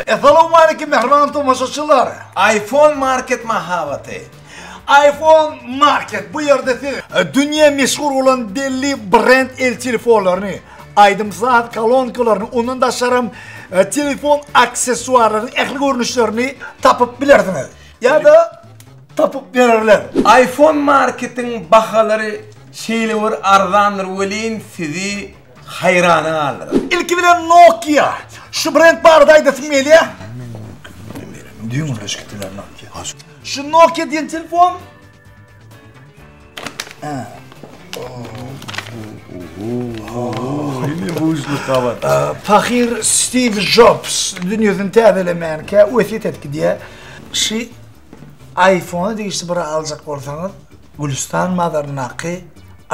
Essalawmaleýkim mähriban tomaşaçylar! iPhone Market mahabaty. iPhone Market bu ýerde siz dünýä meşhur bolan belli brend el telefonlaryny, aýdym-saz kolonkalaryny, ondan daşaram telefon aksessuarlarynyň ähli görnüşlerini tapyp bilersiňiz. Ýa-da tapyp bererler. iPhone Marketiň bahalary şeýle bir arzandyr welin sizi haýrana galdyrar. Ilki bilen Nokia. Şu brend barada aýdasym gelýär. Düňürleşip gitdiler Nokia. Şu Nokia diýen telefon Pahyr Steve Jobs dünýesini täzelemänkä wesýet edip gidýär. Şu iPhone-a degişli bir aljak bolsaňyz, Gülüstan bazaryndaky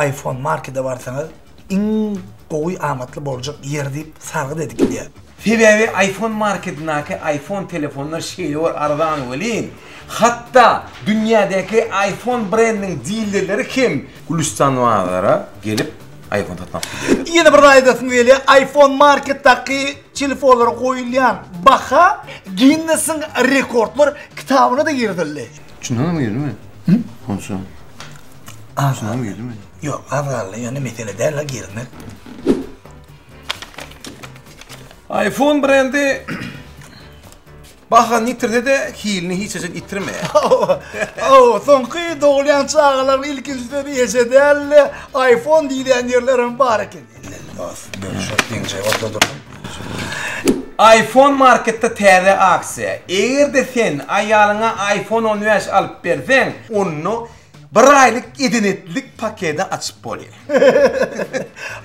iPhone markete barsaňyz, iň gowy amatly boljak ýer diýip sargyt edip gidýär. Sebäbi iPhone marketindäki iPhone telefonlar şeýle bir arzan welin, hatda dünýädäki iPhone brendiniň dillerleri hem Gülüstan bazara gelip iPhone satyn alyp gidýärler. Ýene bir zat aýdasym gelýär, iPhone marketdaky telefonlara goýulýan baha Ginnesiň rekordlar kitabyna-da girizildi. Çyndanam girdimi? Onsoň. Çyndanam girdimi? Ýok, az galdy, ýöne mesele däl-le girmek. iPhone brendi bahany ýitirse-de, hilini hiç haçan ýitirmeýär. Hawa, hawa, soňky dogulýan çagalaryň ilkinji sözi eje däl-de, iPhone diýilýän ýerlerem bar eken. iPhone marketde täze aksiýa. Eger-de sen aýalyňa iPhone 15 alyp berseň, onda Bir aýlyk eden-etdilik paketi açyp bolýar.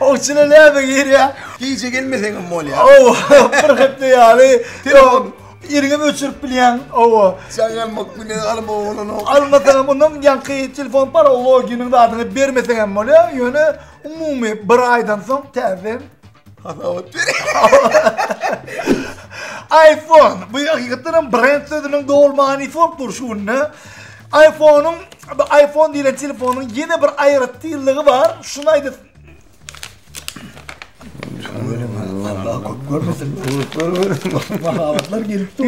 Oň içine näme girýär? Gije gelmeseňem bolýar. Hawa, bir hepde ýaly. Telefon ýeriňem öçürip bilýäň. Hawa. Jaň almak bilen alma bolanok. Almasaňam ondan ýaňky telefon parol loginiň zadyny bermeseňem bolýar. Ýöne umumy bir aýdan soň täzeden Hasabat berýär. iPhone bu hakykatdan hem brend sözüniň doly manysy bolup dur şu günde. iPhone-yň iPhone diýlen telefonyň ýene bir aýratynlygy bar. Şuny aýdyp Allah köp görmesin. Köp görmesin. Mahabatlar gelip dur.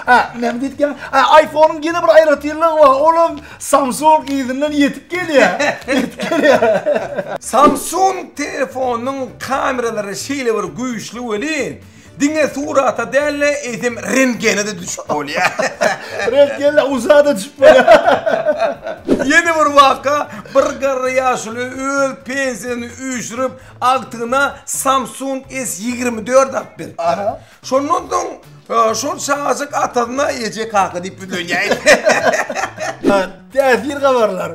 Ha, näme diýdik Ha, iPhone-yň ýene bir aýratynlygy bar. Olam Samsung yzyndan ýetip gelýär. Ýetip gelýär. Samsung telefonynyň kameralary şeýle bir güýçli welin, diňe surata däl-de, eýsem rentgene-de düşüp bolýar. Rentgene uza-da düşüp bolýar. Ýene bir waka, bir garry ýaşuly öz pensiýasyny üýşürip, agtygyna Samsung S 24 alyp beripdir. Şondan soň şol çagajyk atasyna eje kaka diýip ýüzlenýär. Täsir habarlar.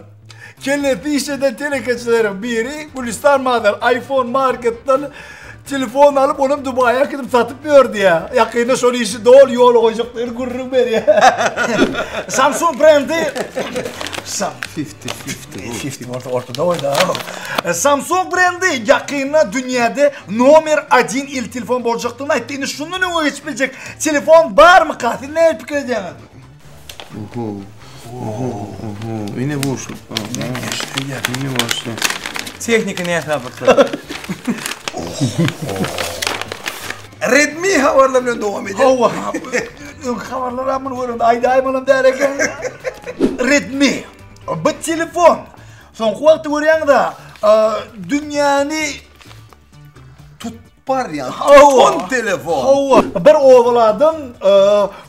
Kellesi işleden telekeçileriň biri Gülistan bazar iPhone marketden telefon alyp onam Dubaýa äkidip satyp ýör diýýär. Ýakynda şol işi doly ýola goýjakdygyny gürrüň berýär. Samsung brendi Sam 50 50 50 bolsa ortada goýda. Samsung brendi ýakynda dünýäde nomer 1 el telefon boljakdygyny aýtdy. Indi şundan öňe geçip biljek telefon barmyka? Siz näme pikir edýäňiz? Oho. Oho, oho. Ine boşluk. Ine boşluk. Tehniki näsazlyklar. Redmi habarlar bilen dowam edýär. Hawa. Öňki habarlar muny görende aýdaýmalam däl eken. Redmi. Bu telefon. Soňky wagtda görýäňiz-ä, dünýäni tut barýan tutan telefon. Hawa. Bir obaly adam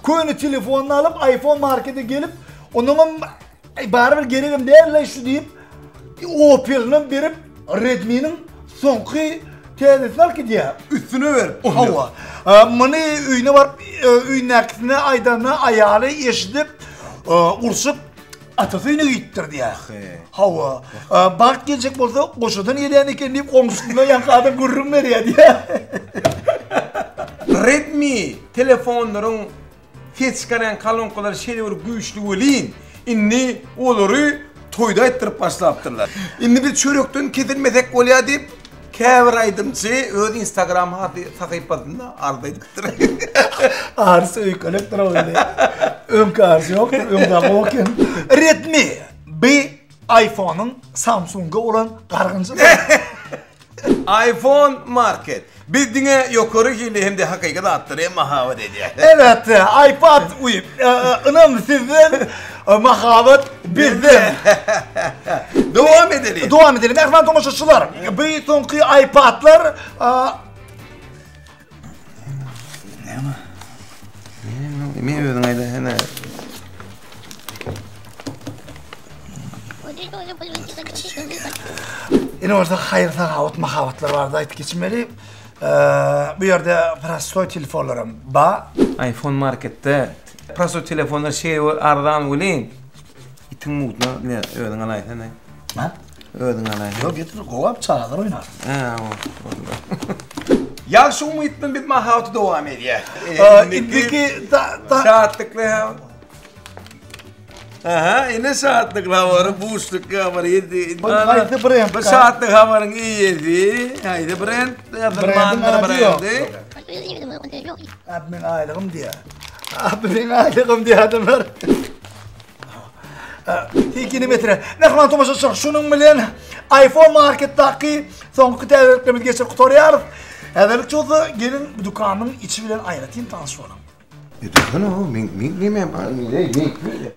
köne telefonyny alyp iPhone markete gelip, onuňam barybir geregem däl-le şu diýip, Opel-inem berip, Redmi-niň soňky täzesini alyp gidýär. Üstüne berip. Hawa. Muny öýüne baryp, öýündäkisine aýdanda aýaly eşidip, urşup, Atasy öýüne gitdir diýýär. Hawa. Bagt geljek bolsa goşadan gelýän eken diýip goňşusyna ýaňky adam gürrüň berýär diýýär. Redmi telefonlaryň ses çykarýan kolonkalary şeýle bir güýçli welin, indi olary toýda aýtdyryp başlapdyrlar. Indi biz çörekden kesilmesek bolýar diýip, Käbir aýdymçy öz Instagram sahypasynda arz edipdir. Arz öýkelekdir o indi. Öňki arz ýokdur, öňde gowy eken. Redmi bi iPhone-yň Samsung-a bolan gargynjydyr. iPhone Market. Biz diňe ýokary hilli hem-de hakyky zatlary mahabat edýäris. Evet, iPad uý, ynam sizden, mahabat bizden. Dowam edeliň. Dowam edeliň. Mähriban tomaşaçylar, bu soňky iPadlar Näme? Men özüň aýda hene. Ine bolsa haýyr sahawat mahabatlar barada aýdyp geçmeli. Bu ýerde prostoý telefonlaram ba. iPhone marketde prostoý telefonlar şeýle bir arzan welin itiň mugtuna ne özüň alaýsana. Ha? Özüň alaý. Ýok getir gowap çagalar oýnar. Hä, Ýagşy umyt bilen biz mahabaty dowam edýäs. Indiki şatlykly Aha, ine şatlyk habary, buşluk habary ýedi. Haýsy brend? Bu şatlyk habaryň eýesi, haýsy brend? Ýazylmandyr brendi. Abi meň aýlygym diýýär. Abi meň aýlygym diýýär adamlar. Higini metre. Mähriban tomaşaçylar, şunuň bilen iPhone marketdaky soňky täzeliklerimizi geçirip gutarýarys. Häzirlikçe bolsa geliň bu dükanyň içi bilen aýratyn tanyş boluň. E dursana, men men nemem, men men.